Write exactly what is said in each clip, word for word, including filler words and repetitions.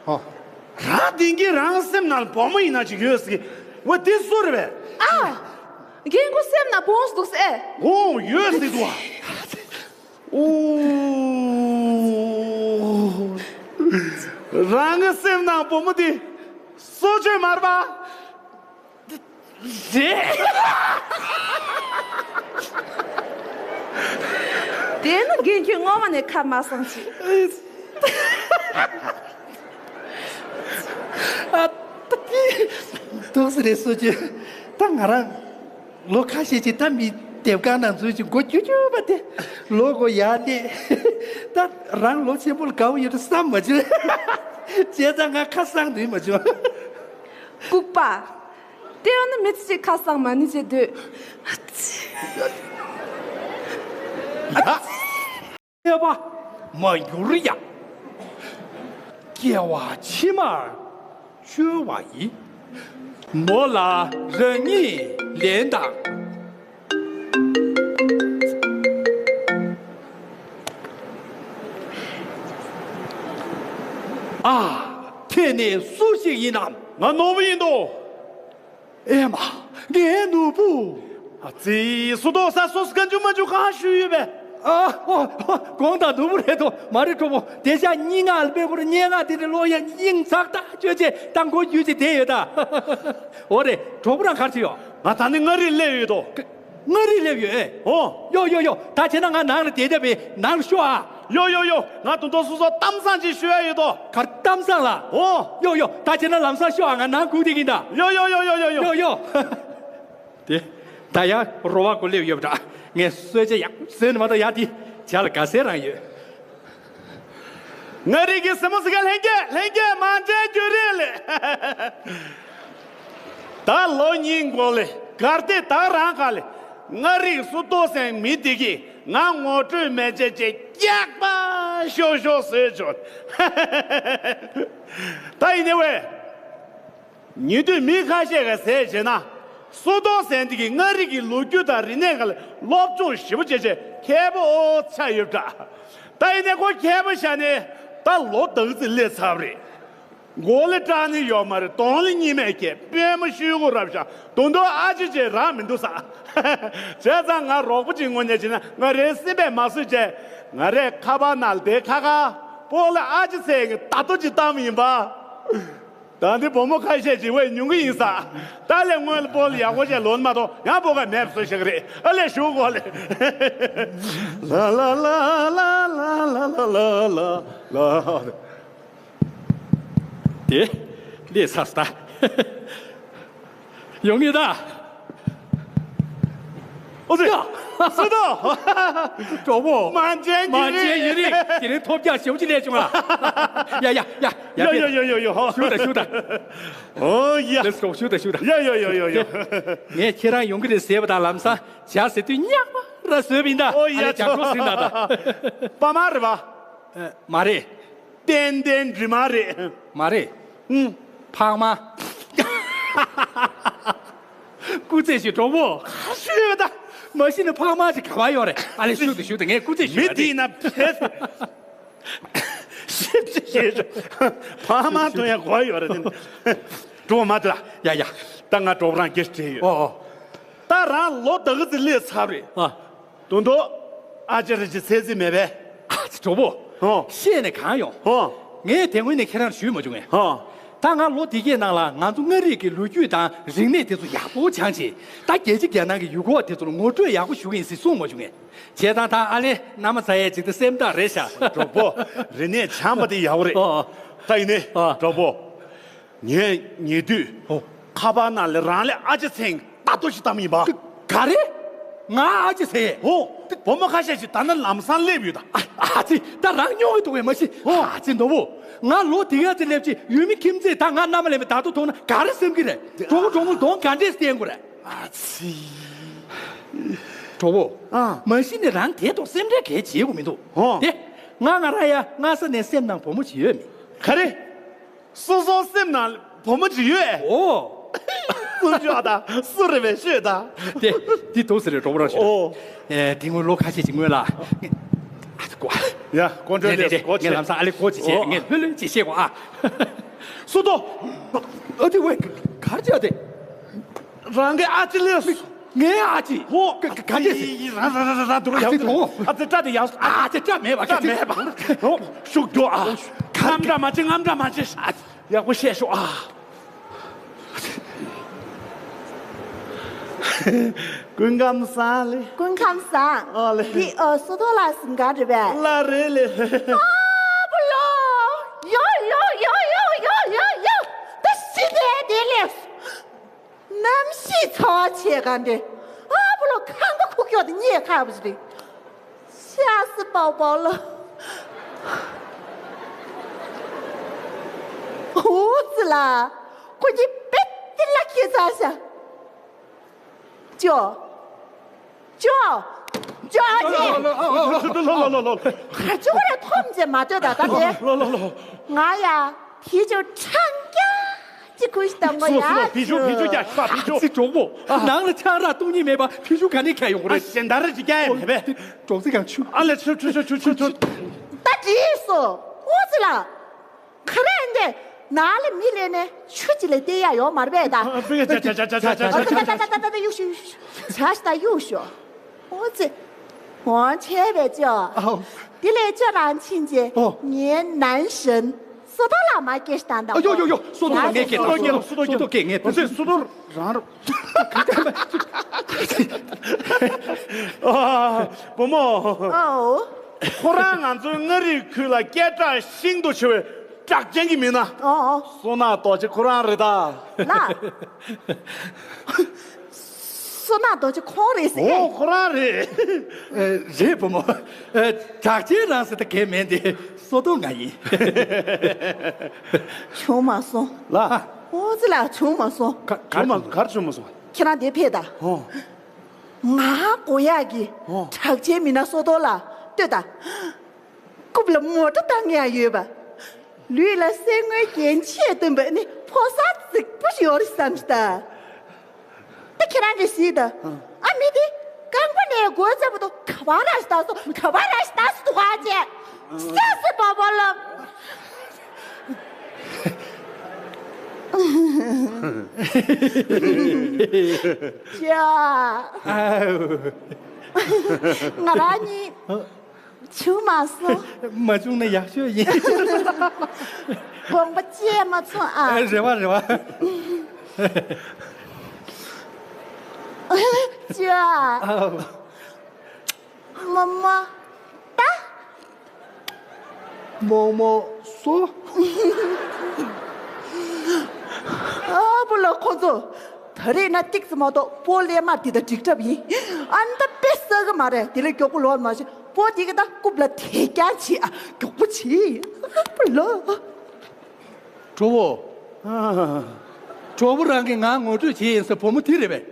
ཨ། རང་བདེན་གྱིས་རང་སེམས་ནང་བུ་མོ་ཡིན་ན་ཅིག་ཡོད་ཟེར་གི། འོ་དེ་སུ་རེད་པས། ཨ། རྒན་ཁོ་སེམས་ནང་བུ་མོ་འདུག་ཟེར། འོ་ཡོད་ཟེར་འདུག་ཨ། ཨོ། རང་གི་སེམས་ནང་བུ་མོ་དེ་སོ་ཆོས་མ་རེད་པ། རེད། དེ་ནི་རྒན་ཁྱོད་སྔོན་མ་ནས་ཁ་མ་གསང་ཅིག་ཨ། ཏི། འདུག་སེ་རེད་སོ་ཅི། ད་ང་རང་ལོ་ཁ་ཤས་ཅིག་ད་མི་དེབ་ཁང་ནང་འཛུལ་ཅིག་མགོ་སྐྱུར་སྐྱུར་བ་དེ། ལོ་མགོ་ཡར་སླེབས། ད་རང་ལོ་ཆེན་པོ་ལ་དགའ་བོ་ཡོད་དུ་བསམ་མ་བྱུང་། བྱས་ཙང་ང་ཁ་གསང་དུས་མ་བྱུང་། ལྐུགས་པ། ལྟེ་བ་ནི་མི་ཚེ་གཅིག་ཁ་གསང་མ་ཎི་བྱེད་འདོད། ཡ། སྐྱེ་བ་མ་འགྱུར་ཡང་། སྐྱེ་བ་ཕྱི་མར་བཅོལ་བ་ཡི། མོ་ལ་རང་ཉིད་ལན་དང་། ཨ། ཁྱེད་ནི་སུ་ཞིག་ཡིན་ནམ། ང་ནོར་བུ་ཡིན་དོ། ཨེ་མ། ངའི་ནོར་བུ། ཨ་ཙི། སུ་དོགས་ས་སོ་སོ་ག་འཇུ་མ་འཇུ་གང་ཞུས་ཡོད་པས། ཨ། ཨོ། ཨོ། དགོངས་དག་ནོར་བུ་རེད་དོ། མ་རེད་གྲོགས་པོ། དེ་ཤ་སྙན་ངག་ལ་དཔེ་ཁོ་ར་སྙན་ངག་དེ་འདྲ་ཀློག་ཡ་སྙིང་ཚག་ཐག་ཆོད་ཅེས་ད་མགོ་བརྒྱུད་ཅེས་བསྡད་ཡོད་ད། འོ་རེད། གྲོགས་པོ་རང་ག་རེ་བྱེད་ཡོད། ང་ད་ནི་མངའ་རིས་སླེབས་ཡོད་དོ། མངའ་རིས་སླེབས་ཡོད་ཨེ། ཨོ། ཡོ་ཡོ་ཡོ། ད་བྱས་ན་ང་ནང་ལ་བསྡད་བསྡད་པས་ནང་ལ་ཤོག་ཨ། ཡོ་ཡོ་ཡོ། ང་དུང་དུང་སོ་སོ་གཏམ་བཟང་ཅིག་ཞུ་ཡ་ཡོད་དོ། གར་གཏམ་བཟང་ལ། ཨོ། ཡོ་ཡོ། ད་བྱས་ན་ལམ་སང་ཤོག་ཨ། ང་ནང་སྒུག་བསྡད་ཀྱིན་ད། ཡོ་ཡོ་ཡོ། ཡོ་ཡོ། དེ། ད་ཡང་རོ་བ་གོ་སླེབས་ཡོད་པ་འདྲ། ངས་གསོལ་ཇ་ཡག་བཟོས་ནས་མ་གཏོགས་ཡ་དེ་ཇ་ལ་དགའ་སའི་རང་ཡོད། མངའ་རིས་ཀྱི་སེ་མོ་སི་ཀ་ལྷན་རྒྱས། ལྷན་རྒྱས་མ་འདྲེན་རྒྱུ་རེད་ལེ། ད་ལོ་གཉིས་འགོར་ལེ། གར་དེ་ད་རང་ག་ལེ། མངའ་རིས་སུ་ཏོ་སེང་མི་དེ་གིས་ང་ངོ་སྤྲོད་མེད་ཅེས་ཅེས་སྐྱག་པ་ཤོག་ཤོག་བཟོས་བྱུང་། ད་ཡིན་ནའི་ཝེ། ཉེ་དུས་མི་ཁ་ཤས་ཀྱིས་ཟེར་བྱས་ན། སུ་ཏོ་སེང་དེ་གིས་མངའ་རིས་ཀྱི་ལོ་རྒྱུས་དང་རིག་གནས་སྒང་ལ་སློབ་སྦྱོང་ཞེ་པོ་བྱས་བྱས་མཁས་པོ་ཆགས་ཡོད་པ་འདྲ། ད་ཡིན་ནའི་ཁོ་མཁས་པོ་ཆགས་ནས་ད་ལོ་ཟླ་ཙམ་སླེབས་ཚར་བ་རེད། མགོ་ལ་སྐྲ་ནི་ཡོད་མ་རེད། གདོང་ལ་གཉིས་མེད་ཀྱི་པུས་མོ་ཤུལ་ཀུ་རབ་ཤག་དུང་དུང་ཨ་ཅེ་ཅེས་རག་མི་འདུག་ས། བྱས་ཙང་ང་རོགས་པ་ཅིག་ངོས་ནས་བྱས་ན་ང་རའི་སེམས་པས་མ་བཟོད་བྱས། ང་རས་ཁ་པར་ནང་ལ་དེ་ཁ་ཁ་སྤོ་ལགས་ཨ་ཅེ་ཚེ་གི་ད་ལྟོ་ཅིག་བཏང་བ་ཡིན་པ། ད་འདི་བུ་མོ་ཁ་ཤས་ཅིག་ཝེ་ཉུང་གི་ཡིན་ས། ད་ལས་སྔོན་ལ་སྤོ་ལགས་ཡག་པོ་བྱས་ལོན་མ་གཏོགས་ཡང་སྤོ་ག་མེད་པ་བཟོ་ཤེས་གི་རེད། ཨ་ལས་ཞུ་གོ་ལེ། ལ་ལ་ལ། དེ། ལས་ཚར་སོང་ད། ཡོང་གི་ད། ཨོ་ཙི། ཡ། སུ་དོ། གྲོགས་པོ། མ་བྱན་གྱི་མ་བྱན་ཡིན་རེད། དེ་རིང་ཐོབ་རྒྱག་ཞེ་པོ་ཅིག་སླེབས་བྱུང་ཨ། ཡ་ཡ་ཡ་ཡ། ཡ་ཡ་ཡ་ཡ་ཡ། ཞུ་ད་ཞུ་ད། ཨོ་ཡ། Let's go. ཞུ་ད་ཞུ་ད། ཡ་ཡ་ཡ་ཡ་ཡ། ངས་ཁྱེད་རང་ཡོང་གི་རེད་ཟེར་བ་དང་ལམ་སང་ཇ་ཟེར་དུས་ཉག་མ་ར་བཟོས་པ་ཡིན་ད། ཨོ་ཡ། ཨ་ལས་ཇ་ཆོ་ཁོག་ཟིན་ད་ད། པ་མ་རེད་པ། ཨ། མ་རེད། ཏན་ཏན་འདྲི་མ་རེད། མ་རེད། ཨུམ། ཕག་མ། སྐུ་རྩེད་ཞུ་གྲོགས་པོ། ཞུ་ཡོད་ད། མ་གཞི་ནས་ཕག་མ་ཅིག་ག་པར་ཡོད་རེད། ཨ་ལས་ཞུ་དུ་ཞུ་དུ་ངས་སྐུ་རྩེད་ཞུ་མི་ཡོད་དེ་ཡིན་ན་ཕེབས། ཞིབ་ཅིག་བྱེད་ཤོག་ཕག་མ་ཐོན་ཡ་གོ་ཡོད་རེད་དེ། གྲོགས་མ་ཐུ་ལ། ཡ་ཡ། ད་ང་གྲོགས་པོ་རང་སྐད་ཆ་དྲིས་ཡོད། ཨོ་ཨོ། ད་རང་ལོ་ད་ག་ཙམ་སླེབས་ཚར་རེད། ཨ། དུང་དུང་། ཨ་ཅེ་རེ་ཅེ་ཚེ་ཚེ་མེད་པས། ཨ་ཙི་གྲོགས་པོ། ཧོ། ཤེས་ནས་གང་ཡོང་། ཧོ། ངས་དེ་སྔོན་ནས་ཁྱེད་རང་ཞུས་མ་བྱུང་ངས། ཧོ། ད་ང་ལོ་འདི་གའི་ནང་ལ་ང་ཚོ་མངའ་རིས་ཀྱི་ལོ་རྒྱུས་དང་རིག་གནས་དེ་ཚོ་ཡག་པོ་སྦྱངས་བྱས། ད་རྒྱལ་སྤྱི་རྒྱལ་ནང་གི་ཡུལ་སྐོར་བ་དེ་ཚོ་ལ་ངོ་སྤྲོད་ཡག་པོ་ཞུ་གི་ཡིན་ཟེར་གསུངས་མ་བྱུང་ངས། བྱས་ཙང་ད་ཨ་ལེ་མནའ་མ་ཚ་ཡས་ཅིག་ད་སེམས་ཐག་རེད་ཤག་གྲོགས་པོ། རིག་གནས་སྦྱངས་པ་དེ་ཡག་པོ་རེད། ཨོ་ཨོ། ད་ཡིན་ནའི། ཨོ། གྲོགས་པོ། ངས་ཉེ་དུས། ཨོ། ཁ་པར་ནང་ལ་རང་ལས་ཨ་ཅེ་ཚེ་ད་ལྟོ་ཞིག་བཏང་ཡིན་པ། ག་རེ། ང་ཨ་ཅེ་ཚེ། ཨོ། བུ་མོ་ཁ་ཤས་ཤིག་ད་ནི་ལམ་སང་སླེབས་ཡོད་ད། ཨ་ཙི། ད་རང་སྨྱོ་གི་འདུག་བས་མ་གཞི། ཨོ། ཨ་ཙི་ནོར་བུ། ང་ལོ་དེ་ག་ཙམ་སླེབས་ཀྱི་ཡུལ་མི་ཁྱིམ་མཚེས་ད་ང་མནའ་མ་ལེན་པའི་ད་ལྟོ་མཐོང་ན་ག་རེ་སེམས་ཀྱི་རེད། གྲོགས་པོ་གྲོགས་མོ་གདོང་ག་འདྲས་བསྟན་དགོས་རེད། ཨ་ཙི། གྲོགས་པོ། ཨ། མ་གཞི་ནས་རང་དེ་ཐོག་སེམས་ཁྲལ་གས་བྱེད་དགོས་མི་འདུག་ཨོ། དེ། ང་ང་རང་ཡ་སྔ་ས་ནས་སེམས་ནང་བུ་མོ་ཅིག་ཡོད་མེད། ག་རེ། སོ་སོ་སེམས་ནང་བུ་མོ་ཅིག་ཡོད། ཨོ། སུ་ཤོག་ད། སུ་རེད་པས་ཤོད་ད། དེ། དེ་འདུག་སེ་རེད་གྲོགས་པོ་རང་ཤོད། ཨོ། ཨེ། དེ་སྔོན་ལོ་ཁ་ཤས་ཅིག་སྔོན་ལ། ཨ་ཙི་ཀོ། ཡ། ཀོན་ཀྲོལ་ལས་སྒོ་ཕྱེ། ངས་ལམ་སང་ཨ་ལེ་སྒོ་ཅིག་ཕྱེ། ཨོ། ངས་ལྷོད་ལྷོད་ཅིག་བཤད་གོ་ཨ། སུ་ཏོ། ཨ་དེ་ཝེ། གར་ཅི་ཨ་དེ། རང་གི་ཨ་ཅེ་ལས། ངའི་ཨ་ཅེ། ཧོ། ག་ག་ག་ཅེ་སི། རང་རང་རང་རང་དུ་ར་ཡག་ཨ་ཅེ་དོ། ཨ་ཅེ་སྐྲ་དེ་ཡག་ཨ་ཅེ་སྐྲ་མེད་པ། སྐྲ་མེད་པ། ཧོ། ཤུགས་རྒྱོ་ཨ། ཧོ། ཁམ་འདྲ་མ་ཅེ་ངམ་འདྲ་མ་ཅེ། ཡག་པོ་བཤད་ཤོག་ཨ། སྐུ་ཁམས་བཟང་ལེ། སྐུ་ཁམས་བཟང་། ཨོ་ལེ། འདི་ཨ་སུ་ཏོ་ལགས་སེམས་ཁ་རེད་པས། ལགས་རེད་ལེ། ཨ་བུ་ལོ། ཡོ་ཡོ། ད་ཤི་དེ་དེ་ལེ། གནམ་གཤིས་ཚ་བ་ཆེ་ག་འདྲེ། ཨ་བུ་ལོ། ཁང་པ་ཁུག་ཀྱོག་དེ་རྙེད་ཁག་པོ་ཞིག་རེད། ཤ་སི་པའོ་པའོ་ལོ། འུ་ཙི་ལ། ཁོ་གཉིས་དཔེ་དེ་ལ་ཁྱེད་ཚ་ཤ། ཅོ། ཅོ། ཅོ་ཨ་ཅེ། ལོ་ལོ་ལོ་ལོ། ཁ་ཅོ་ར་ཐོམ་ཅེ་མ་ལྟོས་ད་ད་དེ། ལོ་ལོ་ལོ། ང་ཡ། དེ་ཅོ་ཁྲང་རྒྱ་ཅི་ཁུ་ཤི་དང་ངོ་སོ་སོ་ཡ་བི་ཇུ་བི་ཇུ་རྒྱ་ཤ་བི་ཇུ། ཨ་ཙི་གྲོགས་པོ། ནང་ལ་ཆང་རག་བཏུང་ཉིན་མེད་པ་བི་ཇུ་ག་ནས་ཁྱེར་ཡོང་གི་རེད། ཨ་ཞེ་འདར་ཅི་རྒྱ་ཡ་མེད་པས། གྲོགས་ཚིག་གང་ཆུ། ཨ་ལེ་ཆུ་ཆུ་ཆུ་ཆུ་ཆུ། ད་དྲིས་སོ། འུ་ཙི་ལ། ཁ་ར་འདི། ནང་ལ་མི་ལས་ནས་ཆུ་ཅི་ལས་བལྟས་ཡ་ཡོད་མ་རེད་པས་ད། ཨ་བི་ཇུ་ཆ་ཆ་ཆ་ཆ་ཆ། ཨ་ད་ད་ད་ད་ད་ད་གཡུག་ཤོག་གཡུག་ཤོག། ཆ་ཤ་ད་གཡུག་ཤོག། འོ་ཙི། འོང་ཆེ་བས་ཅོ། ཨའོ། དེ་ལས་ཅོ་རང་ཕྱིན་རྗེས། ཨོ། ངའི་ནན་ཞན། སོ་ཏོ་ལ་མ་སྐད་ཤ་དང་དང་། ཨ་ཡོ་ཡོ་ཡོ། སོ་ཏོ་ལ་ངས་སྐད་དང་། སོ་ཏོ་སོ་ཏོ་སྐད་ངས་དང་། སོ་ཏོ་རང་རོ། ཨ། བུ་མོ། ཨོ། ཁོ་རང་ང་ཚོའི་མངའ་རིས་ཁུལ་ལ་སྐད་གྲགས་ཤིན་ཏུ་ཆེ་བའི་གྲགས་ཅན་གྱི་མི་སྣ། ཨོ་ཨོ། བསོད་ནམས་རྡོ་རྗེ་ཁོ་རང་རེད་ད། ལ། བསོད་ནམས་རྡོ་རྗེ་ཁོང་རེད་ཟེར། ཨོ་ཁོ་རང་རེད། ཨ་རེད་བུ་མོ། ཨ་གྲགས་ཅན་རང་ཟེར་ད་གས་མེད་དེ་སོ་ཏོ་ང་ཡིན། བྱུང་མ་སོང་། ལ། འོ་ཙི་ལ་བྱུང་མ་སོང་། ག་ག་བྱུང་མ་གར་བྱུང་མ་སོང་། ཁྱེད་རང་དེ་ཕེབས་ད། ཨོ། ང་གོ་ཡག་གི། ཨོ། གྲགས་ཅན་མི་སྣ་སོ་ཏོ་ལ་ལྟོས་ད། རྐུབ་ལ་མོ་ཊ་བཏང་ཡག་ཡོད་པ། ལུས་ལ་གསེར་དངུལ་རྒྱན་ཆས་བཏོན་པ་ནི་ཕོ་གསར་རྫིག་པོ་ཞིག་ཡོད་རེད་བསམ་ཤི་ད། ད་ཁྱེད་རང་གིས་གཟིགས་ད། ཨ་མི་དེ་རྐང་པ་ནས་མགོ་ཚ་བོ་དང་ག་བ་ར་ཞིག་ད་སོ་ག་བ་ར་ཞིག་ད་སོ་དུ་ཧ་ཅེ། ས་སི་པ་པ་ལ། ཅ། ང་རང་གཉིས། བྱུང་མ་སོང་། མ་བྱུང་ན་ཡག་ཤོས་ཡིན། དགོངས་པ་བཅད་མ་ཚོམ་ཨ། རེ་བ་རེ་བ། ཅོ། ཨ། མོ་མོ། ད། མོ་མོ་སོ། ཨ་བུ་ལ་ཁོ་ཚོ། ད་རེས་ན་ཏིག་ཙམ་མ་གཏོགས་སྤོ་ལས་མ་དེ་ད་འགྲིག་གྲབས་ཡིན། ཨ་ནི་ད་དཔེ་ཟ་གི་མ་རེད། དེ་ལས་མགྱོགས་པོ་ལོག་མ་བྱེད། སྤོ་དེ་གི་ད་རྐུབ་ལ་དེ་རྐྱང་བྱེད་ཨ། མགྱོགས་པོ་བྱེད། ཨ་བུ་ལ། གྲོགས་པོ། ཨ། གྲོགས་པོ་རང་གིས་ང་ངོ་སྤྲོད་བྱེད་ཡིན་ཟེར་བུ་མོ་དེ་རེད་པས།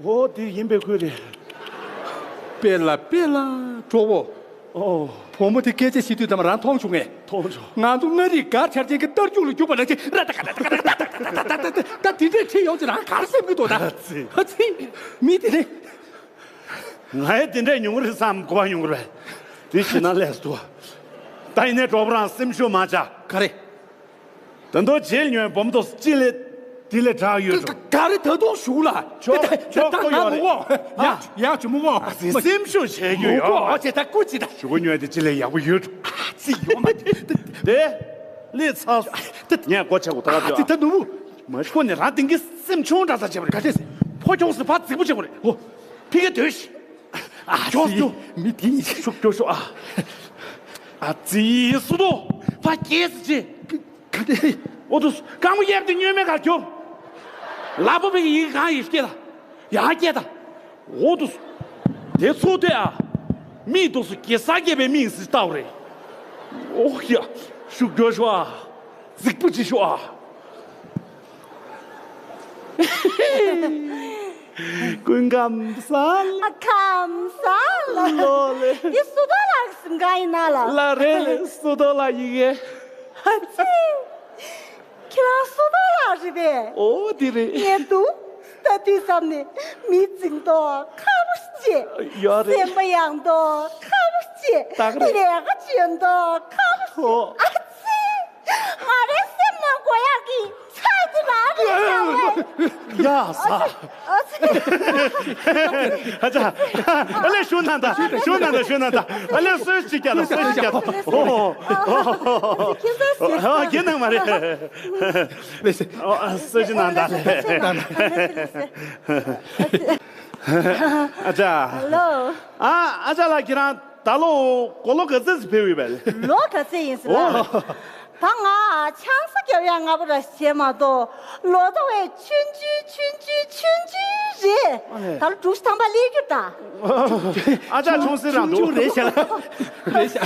འོ་དེ་ཡིན་པའི་ཁུལ་རེད། དཔེ་ལ་དཔེ་ལ་གྲོགས་པོ། ཨོ། བུ་མོ་དེ་སྐད་ཆ་བཤད་དུས་ཙམ་རང་མཐོང་བྱུང་ངས། མཐོང་བྱུང་། ང་ཚོ་མངའ་རིས་སྒར་ཆ་རྐྱེན་གྱི་རྟ་རྒྱུག་ལ་རྒྱུག་པ་ནང་བཞིན་ར་ཏ་ཀ་ར་ཏ་ཀ་ར་ཏ་ཏ་ཏ་ཏ་ཏ་ད་དེ་འདྲས་ཁྲིད་ཡོང་ཅི་རང་གར་སེམས་ཀྱི་འདུག་ད། ཨ་ཙི། ཨ་ཙི། མི་དེ་རེད། ང་ཡང་དེ་འདྲས་ཉུང་རེད་བསམ་གོ་བ་ཉུང་རེད། དེ་ཞིག་ན་ལས་སུ། ད་ཡིན་ནའི་གྲོགས་པོ་རང་སེམས་ཤུགས་མ་ཆག་ག་རེ། ད་དུང་རྗེས་ཉོན་བུ་མོ་དང་ཅི་ལས་དེ་ལས་དྲག་ཡོད་འགྲོ། ག་རེ་ད་དུང་ཞུགས་ལ། ཆོག་ད་ད་ཆོག་ད་གོ་ཡོད་རེད། མུ་གོ་ཡ་ཨ། ཡ་ཅུ་མུ་གོ་ཨ་ཙི་སེམས་ཤུགས་བྱེད་རྒྱུ་མུ་ཡོད་གོ་ཨ་ཙི་ད་ཀུ་ཅི་ད། ཞུ་གུ་ཉོས་དེ་ཅི་ལས་ཡག་པོ་ཡོད་འགྲོ། ཨ་ཙི་ཡོད་མ་དེ། དེ་ལས་ཚ་ད་ངས་གོ་ཆ་གོ་ད་ག་ཨ་ཙི་ད་ནུ་མུ། མ་ཤོ་ནི་རང་དེང་གི་སེམས་ཆུང་དྲག་ས་བྱེད་པ་རེད། ག་ཤེས་སེ་ཕོ་ཁྱོངས་སུ་ཕ་རྫིག་པོ་བྱེད་པ་རེད། ཨོ། ཕི་གེ་དོད་ཤི། ཨ་ཁྱོད་ཚོ། མི་དེ་ཡིན་ཤུགས་སྐྱོ་ཤོག་ཨ། ཨ་ཙི་སུ་དོ། ཕ་སྐྱེས་སུ་ཅི། ག་དེ། ཨོ་དུ་སྐར་མོ་གཡབ་དེ་སྨྱོན་མེད་གར་གྱུར། ལ་པོ་པའི་ཡིག་གང་ཡིན་སྐྱེ་ལ། ཡང་སྐྱེ་ད། ཨོ་དུ། དེ་ཚོ་དེ་ཨ། མིག་དུ་སུ་གེ་ས་སྐྱེ་བའི་མིག་སི་ལྟ་བ་རེད། ཨོ་ཡ། ཤུགས་སྐྱོ་ཤོག་ཨ། རྫིག་པོ་ཅི་ཤོག་ཨ། སྐུ་ཁམས་བཟང་། ཨ་ཁམས་བཟང་ལ། ལོ་ལེ། འདི་སུ་ཏོ་ལགས་སེམས་ཁ་ཡིན་ན་ལ། ལ་རེད་ལེ་སུ་ཏོ་ལགས་ཡིན་གེ། ཨ་ཙི། ཁྱེད་རང་སུ་ཏོ་ལགས་རེད་པས། ཨོ་དེ་རེད། ངས་འདུག་ལྟ་དུས་ཙམ་ནས་མི་རྫིག་མདོག་ཁ་པོ་སྐྱེས། ཡོད་རེད། སེམས་པ་ཡག་མདོག་ཁ་པོ་སྐྱེས། ད་ག་རེད། ལས་ཀ་ ཡོད་མདོག་ཁ། ཨོ། ཨ་ཙི། ང་རའི་སེམས་ནང་གོ་ཡག་གི་ཚ་དེ་རང་རེད་ཤག་བས། ཡ་ས། ཨ་ཙི། ཨ་ཅག་ཨ་ལས་ཞུ་ན་ད། ཞུ་ན་ད། ཞུ་ན་ད། ཨ་ལས་སོས་ཅིག་རྒྱག་ད། སོས་ཅིག་རྒྱག་ད། ཨོ། ཨོ། ཁྱེད་ཚོ་ཨ་ཁྱེད་ནང་མ་རེད། ལེ་སེ། ཨོ། སོས་ཅིག་ནང་ད། ཨ་ཅག་ཧེ་ལོ། ཨ། ཨ་ཅག་ལགས། ཁྱེད་རང་ད་ལོ་དགུང་ལོ་ག་ཚོད་ཙམ་ཕེབས་ཡོད་པས། ལོ་ག་ཚོད་ཡིན་ཟེར་ན། ཨོ། ད་ང་ཆང་ས་རྒྱབ་ཡག་སྔ་པོ་ར་བྱས་མ་གཏོགས་ལོ་ད་བས་ཆུང་ཆུང་ཆུང་ཆུང་ཆུང་ཆུང་རེད། ཨ་ལས། ད་ལོ་དྲུག་ཅུ་ཐམ་པ་སླེབས་རྒྱུ་ད། ཨ་ཅག་ཆུང་སེ་རང་འདུག་ཆུང་ཆུང་རེད་ཤག་ལ། རེད་ཤག་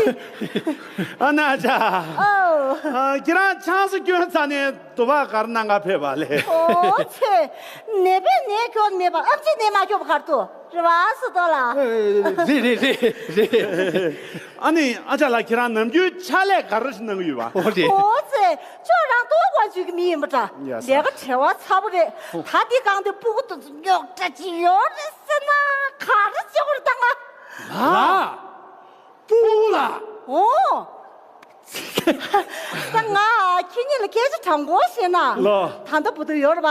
ཨ་ན་ཨ་ཅག་ཨོ། ཨ། ཁྱེད་རང་ཆང་ས་སྐྱོན་ཚར་ནས་དུ་བ་གར་གནང་ག་ཕེབས་པ་ལས། ཨོ་ཚེ། ནད་པས་ནད་སྐྱོབ་མེད་པ་ཨམ་ཆི་ནད་མ་སྐྱོབ་གར་དུ། རེད་བ། སུ་དོ་ལ། རེད་རེད་རེད་རེད། ཨ་ནི་ཨ་ཅག་ལགས། ཁྱེད་རང་ནམ་རྒྱུན་ཕྱག་ལས་ག་རེ་གནང་གི་ཡོད་པ། ཨོ་རེད། ཨོ་ཙེ། ཅོ་རང་ཏོ་དབང་ཆོས་ཀྱི་མི་ཡིན་པ་འདྲ། ཡ་ས། ལས་ཀ་བྲེལ་བ་ཚ་པོ་རེད། ད་འདི་གང་དུ་སྤུ་གུ་དུ་རྙོག་དྲ་ཅི་ཡོད་རེད་ཟེར་ན་ག་རེ་བྱེད་དགོས་རེད་ད་ང་། ལ། སྤུ་གུ་ལ། ཨོ། ད་ང་ཁྱེད་གཉིས་ལ་སྐད་ཆ་དྲང་པོ་བཤད་ན། ལོ། ད་ལྟ་བུ་དུ་ཡོད་རེད་པ།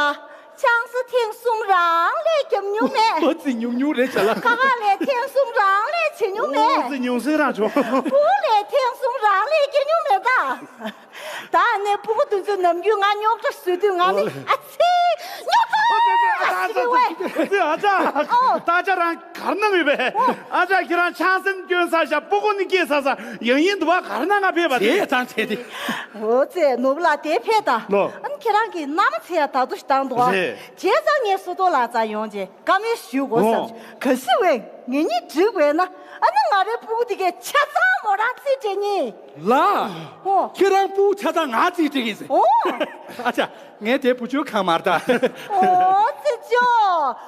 ཆང་ས་ཐེངས་གསུམ་རང་ལས་རྒྱབ་མྱོང་མེད། ཨོ་ཙི། ཉུང་ཉུང་རེད་བྱ་ལ། ཁ་ཁ་ལས་ཐེངས་གསུམ་རང་ལས་བྱེད་མྱོང་མེད། ཨོ་ཙི། ཉུང་སེ་རང་བྱུང་། སྤུ་ལས་ཐེངས་གསུམ་རང་ལས་རྒྱབ་མྱོང་མེད་ད། ད་ནས་སྤུ་གུ་དེ་ཚོས་ནམ་རྒྱུན་ང་རྙོག་དྲ་བཟོས་དུས་ང་ནི། ཨ་ཙི། རྙོག་དྲ་ཞིག་གི་ཝེ། ཨ་ཙི། ཨ་ཅག་ཨོ། ད་ཨ་ཅག་རང་གར་གནང་ཡོད་པས། ཨོ། ཨ་ཅག་ཁྱེད་རང་ཆང་སེམས་སྐྱོན་ཚར་ཤག་སྤུ་གུ་ནི་སྐྱེས་ཚར་ས། ཡང་ཡིན་དུ་བ་གར་གནང་ག་ཕེབས་པ་དེ། དེ་ཙང་བྱས་ཏེ། ཨོ་ཙེ། ནོར་བུ་ལགས་དེ་ཕེབས་ད། ལོ། ཨ་ནི་ཁྱེད་རང་གིས་མནའ་མ་འཚོལ་ཡག་ད་དུ་ཞིག་བཏང་འདུག་ཨ། རེད། བྱས་ཙང་ངས་སུ་ཏོ་ལགས་རྩར་ཡོང་རྗེས་བཀའ་མོལ་ཞུ་དགོས་བསམ། ཨོ། གལ་སྲིད་ཝེ་ངེད་གཉིས་འགྲིག་པས་ན། ཨ་ནི་ང་རའི་སྤུ་གུ་དེ་གའི་ཆ་ཚང་མོ་རང་རྩིས་སྤྲད་ཉེ། ལ། ཨོ། ཁྱེད་རང་སྤུ་གུ་ཆ་ཚང་ང་རྩིས་སྤྲད་ཀྱི་ཟེར། ཨོ། ཨ་ཅག་ངས་དེ་བུ་བཅོལ་གང་མར་ད། ཨོ་ཙི། ཅོ།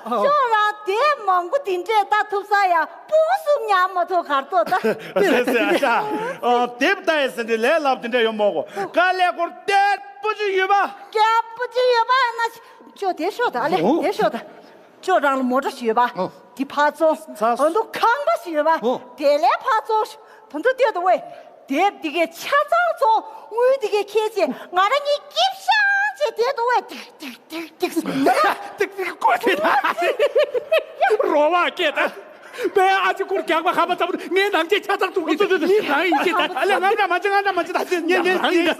ཨོ། ཅོ་རང་དེབ་མང་པོ་དེ་འདྲས་ལྟ་ཐུབ་ས་ཡ་སྤུ་གུ་གསུམ་ཉར་མ་ཐུབ་གར་ཐོག་ད། ཟེར་ཟེར། ཨ་ཅག་ཨ། དེབ་ལྟ་ཡས་ཟེར་དེ་ལས་སླ་པོ་དེ་འདྲས་ཡོད་མོ་གོ། དཀའ་ལས་སྐོར་དེ་པོ་ཅིག་ཡོད་པ། རྒྱབ་པོ་ཅིག་ཡོད་པ་ན། ཅོ་དེ་ཤོག་ད་ལེ། ཨོ། དེ་ཤོག་ད། ཅོ་རང་ལ་མོ་ཊ་ཞིག་ཡོད་པ། ཨོ། དེ་ཕར་བཙོང་། ཚ། ཨ་ནི་ཁང་པ་ཞིག་ཡོད་པ། ཨོ། དེ་ལས་ཕར་བཙོང་། ད་དུང་སྟོད་དུ་ཝེ། དེབ་འདི་གའི་ཆ་ཚང་བཙོང་། དངུལ་འདི་གའི་ཁྱེར་བྱས་ང་རང་གཉིས་སྐྱིད་ཤང་བྱས་དེ་དུ་ཝེ། ཏིག་ཏིག་ཏིག་ཏིག་ཏིག་ཏིག་ཀོ་ཏི་ད། རོ་བ་སྐད་ད། པའི་ཨ་ཅེ་ཁུར་རྒྱག་པ་ཧ་པ་ཙམ་ངའི་ནང་ཆེ་ཆ་ཚང་ཐུག་གི་མི་རང་ཡིན་ཅེ་ད། ཨ་ལེ་ང་འདྲ་མ་ཅི། ང་འདྲ་མ་ཅི་ད། ཉེ་ཉེ་ཉེ་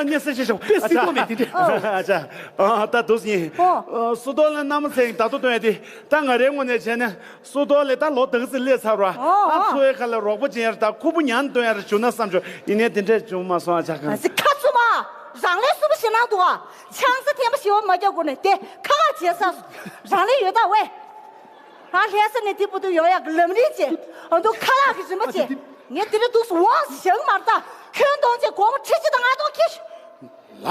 ཉེ་སེ་ཤེ་ཤོག་པེ་སི་ཏོ་མེ་དེ་དེ། ཨ་ཅག་ཨ་ད་དུས་ཡིན། ཨོ། སུ་ཏོ་ལ་མནའ་མ་འཚོལ་ཡག་ད་དུ་སྟོན་ཡ་དེ། ད་ང་རའི་ངོས་ནས་བྱས་ན། སུ་ཏོ་ལ་ད་ལོ་དག་ཙི་སླེབས་ཚར་བ། ཨོ། ཨ་ཨོ། འཚོ་བའི་ཁ་ལ་རོགས་པ་བྱེད་ཡ་ར་ད་ཁུ་བུ་ཉར་སྟོན་ཡ་ར་བྱུང་ན་བསམ་བྱུང་། ཡིན་ནའི་དེ་འདྲས་བྱུང་མ་སོང་། ཨ་ཅག་ག་ཨ་ཙི། ཁ་ཚུམ་མ། རང་ལས་སུ་བ་ཞེ་ནང་འདུག་ཨ། ཆང་ས་ཐེངས་པ་ཞེ་བ་མ་རྒྱག་དགོས་ནས་དེ་ཁ་ཁ་བྱས་ས་རང་ལས་ཡོད་ད་ཝེ། རང་ལྷ་ས་ནས་དེ་བུ་དུ་ཡོང་ཡག་གི་ལམ་རིམ་བྱས། ཨ་འདུག་ཁ་ལག་གི་རིན་པ་བྱས། ངས་དེ་རིང་འདུག་སུ་འོང་ཞག་མར་ད། ཁྱོན་གཏོང་བྱས་སྒོར་མོ་ཁྲི་གཅིག་དང་ལྔ་སྟོང་ཁྱེར་ཤོག་ལ།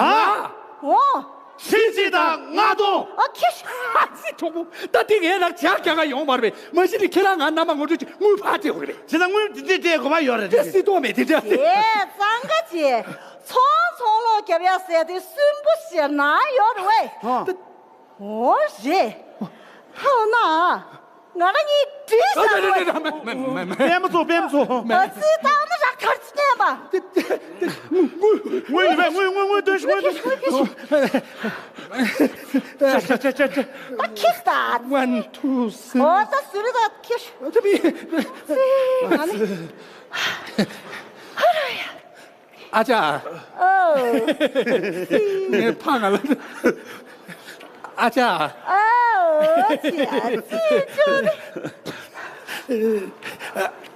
འོ། ཁྲི་གཅིག་དང་ལྔ་སྟོང་། ཨ་ཁྱེར་ཤོག་ཨ་ཙི་གྲོགས་པོ། ད་དེ་ངའི་ནང་ཇ་རྒྱག་ག་ཡོང་མ་རེད་པས། མ་གཞི་ནས་ཁྱེད་རང་ང་མནའ་མ་ངོ་སྤྲོད་ཀྱི་དངུལ་ཕར་སྤྲད་དགོས་རེད་པས། བྱས་ན་དངུལ་འདི་འདྲས་སྤྲད་དགོས་པ་ཡོད་རེད། དེ་སྲིད་དོགས་མེད་དེ་འདྲ། དེ་གཙང་ཁ་ཅེ། ཚོང་ཚོང་ལོག་རྒྱབ་ཡ་ཟེར་དེ་སུན་པོ་ཞེ་ན་ཡོད་རེད་པས། ཨ། ད། འོ་རེད། ཐ་ན། ང་རང་གཉིས་འགྲིག་ས་རེད། མེད་མ་ཚོ། མེད་མ་ཚོ། ཨ་ཙི། ད་ནི་ར་གར་ཅི་ཉན་པ། དངུལ་ཡོད་པས། དངུལ། དངུལ། དངུལ་སྟོན་ཤོག་དངུལ་སྟོན་ཤོག་ཅ་ཅ་ཅ་ཅ་ཅ། ད་ཁྱེར་ད། One, two, three. འོ་ད་ཟུར་ད་ཁྱེར། ཨ་ཙི། ང་ནི། ཨ་ར་ཡ། ཨ་ཅག་ཨོ། ངའི་ཕ་ང་ལ། ཨ་ཅག་ཨོ་ཅི། ཨ་ཙི་ཅོ་ནི།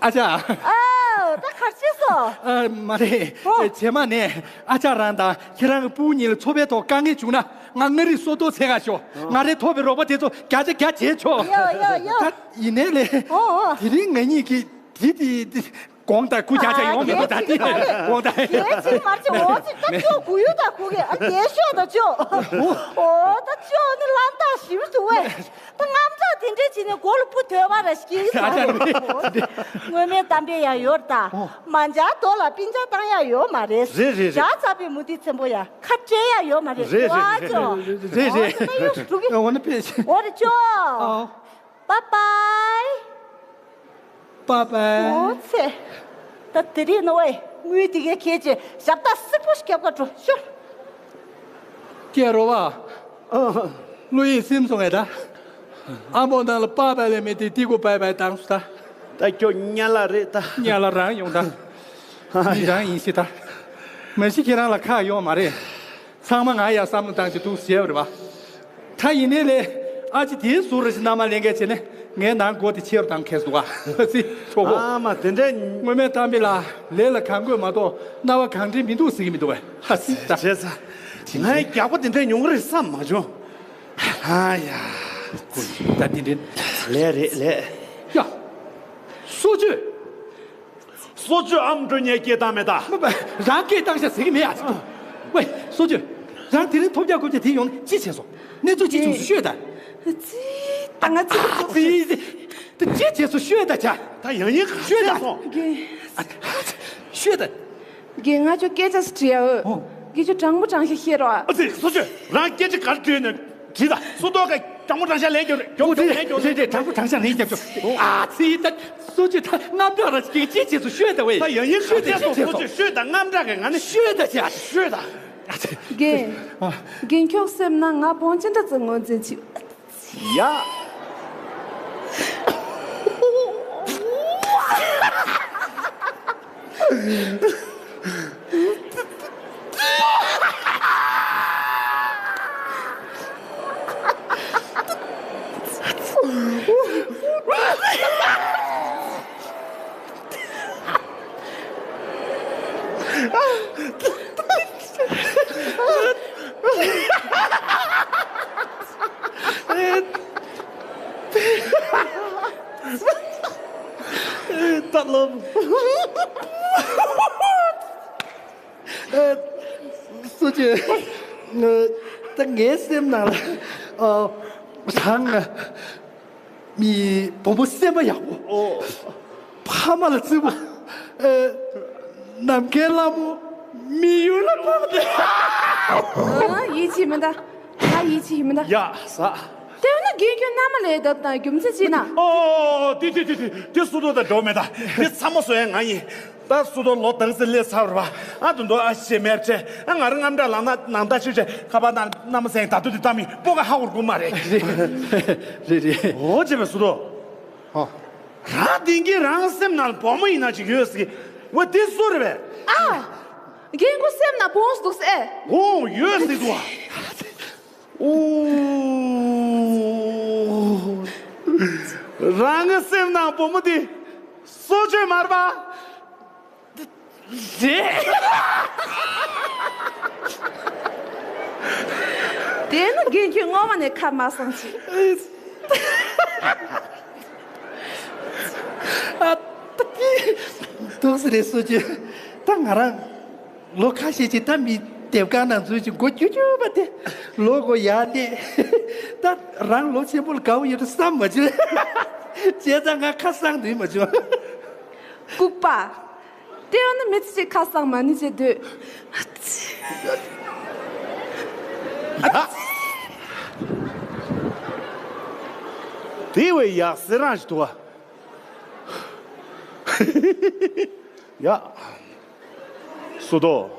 ཨ་ཅག་ཨོ། ད་གར་ཆེ་སོ། ཨ་མ་རེད། ཨོ། རྗེས་མ་ནས་ཨ་ཅག་རང་དང་ཁྱེད་རང་གི་སྤུ་གུ་གཉིས་ལ་འཚོ་བའི་ཐོག་དཀའ་ངལ་བྱུང་ན་ང་མངའ་རིས་སོ་ཏོ་འཚོལ་ག་ཤོག་ང་རའི་ཐོབ་པའི་རོགས་པ་དེ་ཚོ་བརྒྱ་ཆ་བརྒྱ་བྱེད་ཆོག་ཡོ་ཡོ་ཡོ། ད་ཡིན་ནའི་ལས། ཨོ་ཨོ། དེ་རིང་ང་གཉིས་ཀྱིས་དེ་དེ་དེ། དགོངས་དག་ཁུ་རྒྱག་ཆ་ཡོང་མི་འདུག་ད་དེ་དགོངས་དག་གལ་ཆེ་མར་ཆེ། འོ་ཅིག་ད་ཅོ་གུ་ཡུ་ད་གུ་གེ། ཨ་དེ་ཤོག་ད་ཅོ། འོ་ད་ཅོ་ནི་ལམ་ཐག་ཞིབ་འདུག་བས། ད་རྔམ་དྲག་དེ་འདྲས་བྱས་ནས་མགོ་ལ་སྤུ་དོད་པ་ར་ཞིག་གིས། དངོས་མེད་གཏམ་དཔེ་ཡ་ཡོད་ད། མ་འཇའ་རྡོ་ལ་སྤུ་འཇའ་བཏང་ཡ་ཡོད་མ་རེད། རེད་རེད་རེད། ཇ་ཚ་པའི་མུ་ཏིག་ཚེམ་པོ་ཡ་ཁ་སྤྲད་ཡ་ཡོད་མ་རེད། རེད་རེད་བ་ཅོ། རེད་རེད། འོ་ད་ཡོ་འགྲོ་གི། འོ་ན་ཕེབས། འོ་རེད་ཅོ། ཨོ། Bye bye. Bye bye. འོ་ཚེ། ད་དེ་རིང་ནོ་ཝེ་དངུལ་དེ་གའི་ཁྱེད་ཀྱིས་ཞབས་ཏག་སིག་པོ་ཞིག་རྒྱབ་ག་འགྲོ་ཤོག་སྐྱེ་རོ་བ། ཨ། བློ་ཡིད་སིམ་སོང་ངས་ད། ཨ་མོ་ནང་ལ་པགས་པའི་ལས་མེད་དེ་ཏི་ཀོ་པའི་པའི་བཏང་སོང་ད། ད་ཁྱོད་ཉལ་ལ་རེད་ད། ཉལ་ལ་རང་ཡོང་ད། ཨ་མི་ཡ། རང་ཡིན་ཤི་ད། མ་གཞི་ཁྱེད་རང་ལ་ཁག་ཡོད་མ་རེད། ཚང་མ་ང་ཡ་བསམ་བློ་བཏང་བྱས་འདུག་ཟེར་བ་རེད་པ། ད་ཡིན་ནའི་ལས་ཨ་ཅེ་དེའི་ཟུར་རེ་ཞིག་མནའ་མ་ལེན་མཁན་བྱས་ནས་ངའི་ནང་སྒོ་དེ་ཕྱེ་རུ་བཏང་མཁན་སོང་བ། ཨ་ཙི་ཆོག་གོ། ཨ་མ་དེ་འདྲའི། སྔོན་མའི་གཏམ་དཔེ་ལ་ལས་ལ་གང་དགོས་མ་གཏོགས་རྣ་བ་གང་དྲན་མི་འདུག་ཟེར་གྱི་མི་འདུག་བས། ཨ་ཙི་ད། བྱས་ཙང་། ངའི་རྒྱགས་པ་དེ་འདྲའི་ཉུང་རེད་བསམ་མ་བྱུང་། ཨ་ཡ། ཀུ་ད་དེ་འདྲའི། ལས་རེད་ལས། ཡ། སོ་ཅོས། སོ་ཅོས་ཨམ་འགྲོ་ཉལ་སྐད་བཏང་མེད་ད། མ་པ། རང་སྐད་བཏང་ཤག་ཟེར་གི་མེད་ཨ་ཙི། ཝེ། སོ་ཅོས། རང་དེ་རིང་ཐོབ་རྒྱག་རྐུབ་ཀྱག་དེ་ཡོང་ནས་ཅི་བྱས་སོང་། གནས་ཚུལ་ཅི་བྱུང་སོང་ཤོད་ད། ཙི། ད་ང་ཙི་ཙི་ཙི། ད་ཅི་བྱས་སོང་ཤོད་ད་ཅ། ད་ཡང་ཡིན་ག་ཤོད་ད། ཤོད་ད། རྒན། ཤོད་ད། རྒན་ང་ཚོ་སྐད་ཆ་ཞིག་དྲི་ཡ་འོ། ཨོ། རྒན་ཁྱོད་དྲང་པོ་དྲང་བཞག་བཤད་རོགས་ཨ། ཨ་ཙི་སོ་ཅོས་རང་སྐད་ཆ་ག་རེ་དྲིས་ནས་དྲིས་ད། སུ་ཏོ་ག་དྲང་པོ་དྲང་བཞག་ལན་རྒྱོབ་རེད་རྒྱོབ་རྒྱོབ་ལན་རྒྱོབ། རེད་རེད་དྲང་པོ་དྲང་བཞག་ལན་རྒྱབ་ཆོག་ཨ་ཙི་ད། སོ་ཅོས་ད་དངངས་སྐྲག་ར་ཅིག་ཅི་བྱས་སོང་ཤོད་ད་ཝེ། ད་ཡང་ཡིན་ག་ཤོད་ད་ཅི་བྱས་སོང་། སོ་ཅོས་ཤོད་ད་དངངས་སྐྲག་གི་ང་ནི་ཤོད་ད་ཅ། ཤོད་ད། རྒན། ཨ། རྒན་ཁྱོད་སེམས་ན་ང་བོང་ཅི་འདྲ་ཙམ་ངོས་འཛིན་བྱེད། ཡ། ད་ལོ། སོ་ཅོས། ད་ངའི་སེམས་ནང་ལ། ཨ། རང་། མི་བུ་མོ་སེམས་པ་ཡག་པོ། ཨོ། ཕ་མ་ལ་བརྩེ་པོ། ཨེ། ནམ་མཁའི་ལྷ་མོ། མི་ཡུལ་ལ་ཕོག་སྟེ། ཨ། ཡིད་ཆེས་མི་འདའ། ང་ཡིད་ཆེས་མི་འདའ། ཡ། ཟ། དེ་འོ་ན་རྒན་ཁྱོད་མནའ་མ་ལེན་ཐབས་དང་རྒྱུ་མཚན་ཅི་ན། ཨོ། དེ་དེ་དེ་དེ་དེ་སུ་ཏོ་དང་འགྲོ་མེད་ད། དེ་ཚང་མ་བཟོ་ཡ་ང་ཡིན། ད་སུ་ཏོ་ལོ་དག་ཙམ་སླེབས་ཚར་བ། ཨ་དུ་འདོ་ཨ་ཤེ་མེར་ཆེ། ཨ་ང་རང་རྔམ་དྲག་ལངས་ན་ནང་ད་ཆུ་ཆེ་ཁ་པར་ནང་མནའ་མ་སེང་ད་དུ་དེ་ད་མི་སྤོ་ག་ཧ་གོར་གོ་མ་རེད། རེད་རེད། འོ་ཅེ་བས་སུ་ཏོ། ཧོ། རང་དེང་གི་རང་སེམས་ནང་བུ་མོ་ཡིན་ན་ཅིག་ཡོད་ཟིག་ཝ་དེ་སུ་རེད་བས། ཨ། རྒན་ཁོ་སེམས་ནང་བོང་སུ་འདུག་སེ། འོ་ཡོད་ཟིག་འདུག་བ། ཨོ། རང་གི་སེམས་ནང་བུ་མོ་དེ་སོ་ཅོས་མ་རེད་པ། རེད། དེ་ནི་རྒན་ཁྱོད་སྔོན་མ་ནས་ཁ་མ་གསང་ཅིག་ཨ། ཏོག་ཙམ་རེ་སོ་ཅོས། ད་ང་རང་ལོ་ཁ་ཤས་ཅིག་ད་མི་དེབ་ཁང་ནང་འཛུལ་ཅིག་མགོ་ཀྱུ་ཀྱུ་བ་དེ་ལོ་གོ་ཡ་དེ། ད་རང་ལོ་ཆེན་པོ་ལ་དགའ་བོ་ཡོད་དུ་བསམ་མ་བྱུང་། བྱས་ཙང་ང་ཁ་གསང་དུས་མ་བྱུང་། ལྐུགས་པ། དེ་ཡང་ནི་མི་ཚེ་གཅིག་ཁ་གསང་མ་ནི་བྱེད་འདོད། ཡ། དེ་བས་ཡག་སེ་རང་ཞིག་འདུག་ཨ། ཡ། སུ་ཏོ།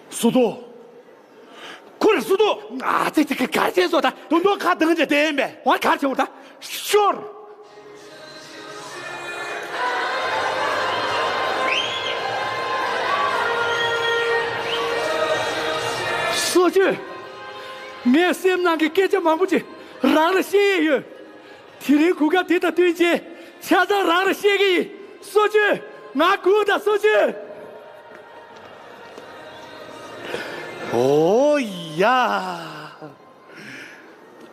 སུ་ཏོ། ཁུར་སུ་ཏོ། ཨ་ཙི་ཙི་ག་གར་ཆེན་སོ་ད། དུ་འདོ་ཁ་དང་ཅེ་དེ་ཡིན་པས། འོ་གར་ཆེ་བོ་ད། ཤོར། སོ་ཅོས། ངའི་སེམས་ནང་གི་སྐད་ཆ་མང་པོ་ཅིག་རང་ལ་བཤད་ཡས་ཡོད། དེ་རིང་གོ་སྐབས་དེ་དང་བསྟུན་བྱས་ཆ་ཚང་རང་ལ་བཤད་ཀྱི་ཡིན། སོ་ཅོས། ང་སྒུག་དང་སོ་ཅོས། ཨོ་ཡ།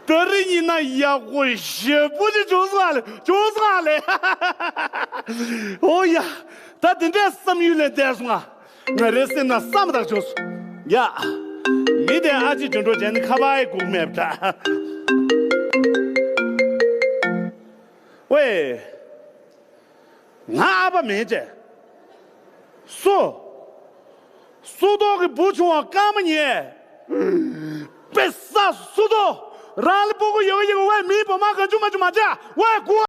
ད་རིང་ཡིན་ན་ཡག་པོ་ཞེ་པོ་ཅིག་བྱུང་སོང་ཨ་ལེ། བྱུང་སོང་ཨ་ལེ། ཨོ་ཡ། ད་དེ་འདྲའི་བསམ་ཡུལ་ལས་འདས་སོང་ཨ། ང་རའི་སེམས་ནང་བསམ་བཏང་བྱུང་སོང་། ཡ། མི་དེ་ཨ་ཅེ་འཇོན་འགྲོ་བྱས་ནས་ཁ་པར་ཡི་སྒུག་མེད་པ་འདྲ། ཝེ། ང་ཨ་ཕ་མིན་ཅེ། སུ། སུ་ཏོ་གི་བུ་ཆུང་བ་སྐར་མ་ཉལ། པེ་ས་སུ་ཏོ། རང་ལ་སྤུ་གུ་ཡོད་ཡོད་ཝེ་མིའི་བུ་མ་ག་ཅུ་མ་ཅུ་མ་ཅ་ཝེ་གུ་